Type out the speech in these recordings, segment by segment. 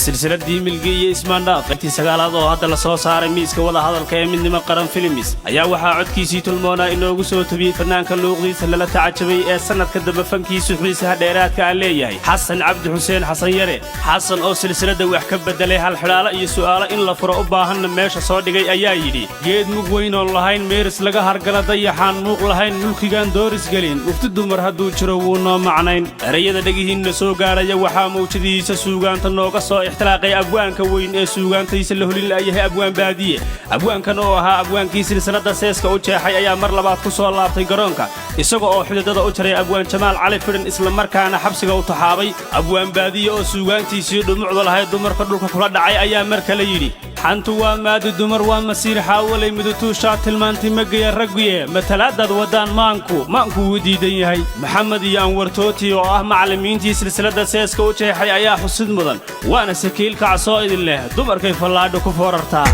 Silsiladii Milgi iyo Ismaandhaaf qaybtii sagaalaad oo hadda la soo saaray miiska wadahadalka ee Midnimo Qaran Films ayaa waxaa codkiisii tulmoonaa inoogu soo tobiyey fanaanka luuqdiisa lala tacajabay ee sannadka dambe fankiisu xiisaha dheeraadka aan leeyahay, Xasan Cabdi Xuseen, Xasan Yare. Xasan oo silsiladda wax ka beddelay, halxidhaalo iyo su'aalo in la furo u baahanna meesha soo dhigay ayaa yidhi: "Geed mug weynoon lahayn, meeris laga hargala, dayaxaan muuq lahayn, mulkigaan dooris gelin, mufti dumar hadduu jiro wuu noo macnayn." Erayada dhegihiinna soo gaadhaya waxaa mawjadihiisa suugaanta nooga soo ixtilaaqay abwaanka weyn ee suugaantiisa la holin la'yahay, Abwaan Baadiye. Abwaankan oo ahaa abwaankii silsiladda seeska u jeexay ayaa mar labaad ku soo laabtay garoonka, isaga oo xididada u jaray Abwaan Jamaal Cali Fidhan, islamarkaana xabsiga u taxaabay. Abwaan Baadiye oo suugaantiisii dhumucda lahayd dumarka dhulka kula dhacay ayaa mar kale yidhi: "Xantu waa maadi dumar, waa masiir xaawalay, midutuushaa tilmaantay magaya ragguye, matalaadaad waddaan maanku maanku wuu diidan yahay." Maxamed iyo Anwartooti oo ah macallimiintii silsiladda seeska u jeexay ayaa xusid mudan, waana sakiil kacsoo idin leh: "Dumarkay fallaadho ku foorartaa."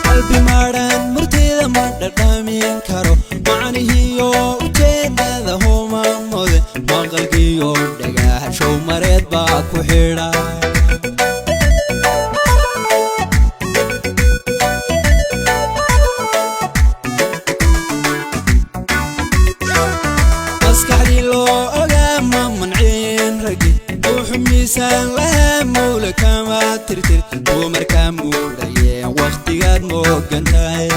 Qalbi maadhaan murtida ma dhadhamin karo, macnihiyo ujeedada huma mode, maqalkiyo dhagaashow mareed baa ku xidha. Maskaxdii loo ogaa ma mancin ragi, wuxuu miisaan lahaa mawla kama tirtir, dumarkaa muudhayeen wakhtigaad moogantahay.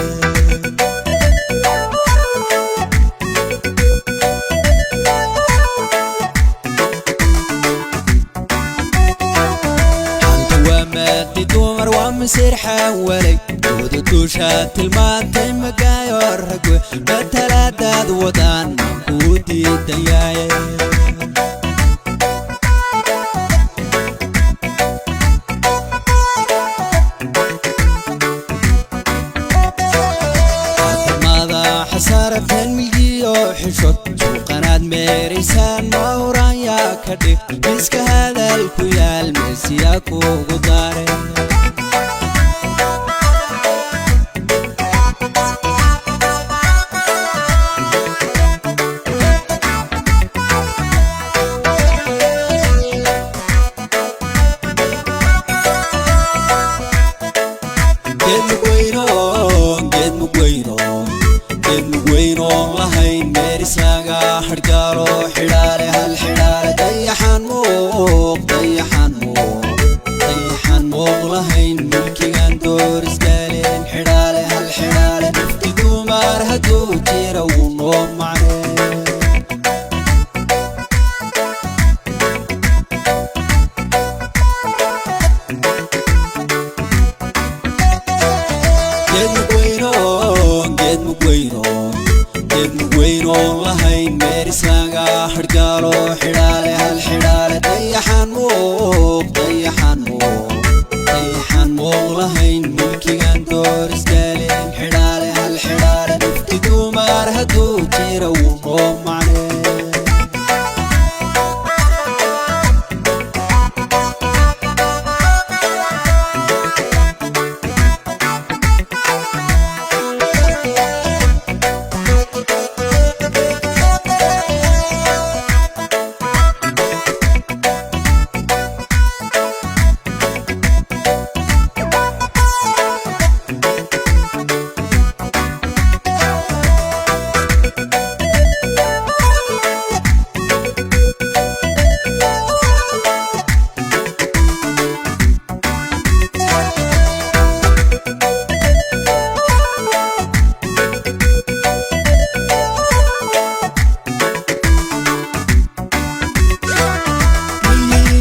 Xanta waa maadi dumar, waa masiir xawalay, dooda duushaa tilmaantay magaayo ragwe, matalaadaad wadaan maankuu diidan yahay. Madaxa saarabteen milgiyo xishood, suuqanaad meeraysaan mahuraan yaa ka dhig, miska hadal ku yaal meesiyaa kugu daare. Geed mugweyno, geed mugweyno, geed mugweynoon lahayn, meerislaga hadhgaalo, xidhaale hal xidhaale, dayaxaan muuq, dayaxaan muuq, dayaxaan muuq lahayn, mulkigan doorisgaaleen, xidhaale hal xidhaale, mufti dumar hadduu jira wuu noo macnee. Geed mugweyno, geed mugweyno, geed mugweynoon lahayn, meerislaga hadhgaalo, xidhaale hal xidhaale, dayaxaan muuq, dayaxaan muuq, dayaxaan muuq lahayn, mulkigan doorisgaaleen, xidhaale hal xidhaale, mufti dumar hadduu jira wuu noo macnee.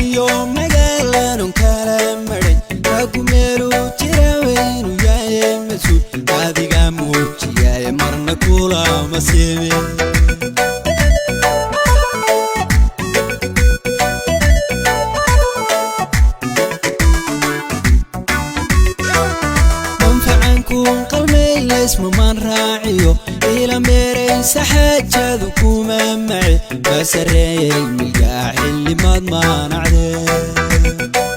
Iyo magaalanun kala maray, raggu meeluu jira waynu yahay mas-uul, adiga muujiyaye marna kulama simin. Manfacankuun qalmay laysmamaan raaciyo, ila meeraysa xaajadu kuma mace. Masareeyey milgaa xillimaad maanacdee.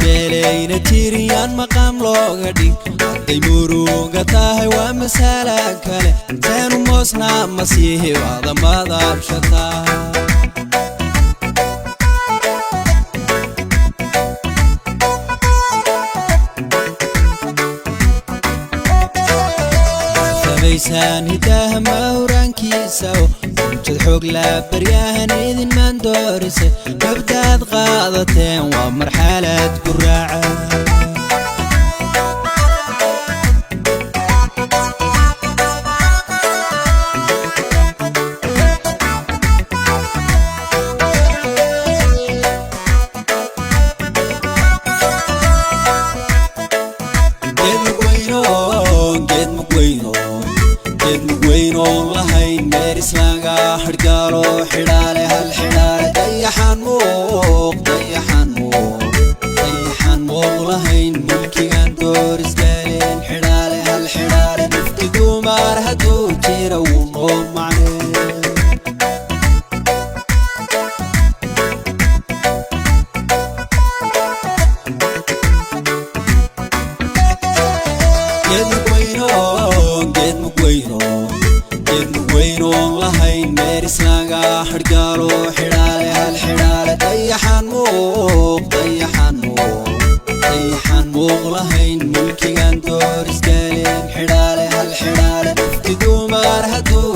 Meelayna jiriyaan maqaam looga dhig, hadday muruga tahay waa masala kale. Seenu moosna masiihi waada madabshataa. Samaysaan hidaha mahuraankiisa, mujad xoog laa baryahan idin maandoorise. Mabdaad qaadateen waa marxalad ku raaca. Geed mugweyno, geed mugweynoon lahayn meerislaga xidhgaalo xidhaale hal xidhaale. Dayaxaan muuq, dayaxaan muuq, dayaxaan muuq lahayn mulkigan doorisgaleen xidhaale hal xidhaale. Mufti dumaar hadduu jira wuu noo macnee. Geed mugweyno, geed mugweyno, geed mugweynoon lahayn meerislaga xidhgaalo xidhaale hal xidhaale. Dayaxaan muuq, dayaxaan muuq, dayaxaan muuq lahayn mulkigan doorisgaleen xidhaale hal xidhaale. Mufti dumaar hadduu